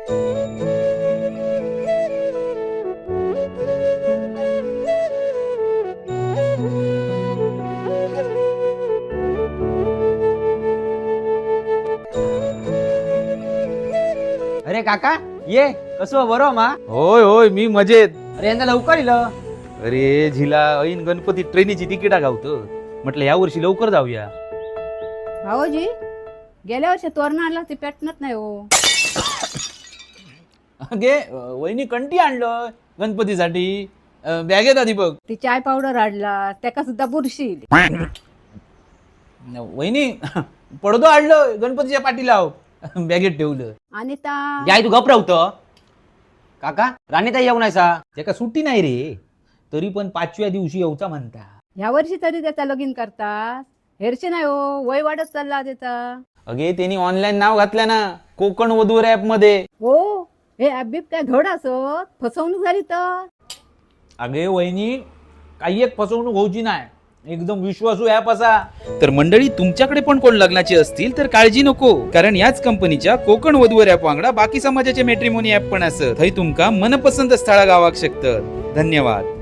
अरे काका, ये. कसो बरो मा? होय होय, मी मजेत. अरे, यंदा लवकर इलं. अरे झिला, ऐन गणपती ट्रेनीची तिकीटा गावतं. म्हटलं या वर्षी लवकर जाऊया. भाऊजी, गेल्या वर्षी तोरण आणला ते पेटणार नाही हो. अगे वहिनी, कंटी आणलं गणपतीसाठी. बॅगेत आधी बघ. ती चाय पावडर आणला, त्याका सुद्धा बुरशी इली. वहिनी, पडदो आणलं गणपतीच्या पाठी लाव, बॅगेत ठेवलं. आणि ता आई, तू गप राहतो. काका, राणीताई येऊ नाही सा? त्याका सुट्टी नाही रे, तरी पण पाचव्या दिवशी येऊचा म्हणता. ह्या वर्षी तरी त्याचा लगीन करतात हेरशे नाही हो, वय वाढत चालला त्याचा. अगे, त्यांनी ऑनलाईन नाव घातलं ना कोकण वधूवर ऍप मध्ये. हो, हे ऍप काय धड असत? फसवणूक झाली तर? अगे वहिनी, काही एक फसवणूक होऊची नाही, एकदम विश्वासू ऍप असा. तर मंडळी, तुमच्याकडे पण कोण लग्नाची असतील तर काळजी नको, कारण याच कंपनीच्या कोकण वधूवर ॲप वांगडा बाकी समाजाचे मॅट्रिमोनी ॲप पण असत. थंय तुमका मनपसंत स्थळा गावाक शकतत. धन्यवाद.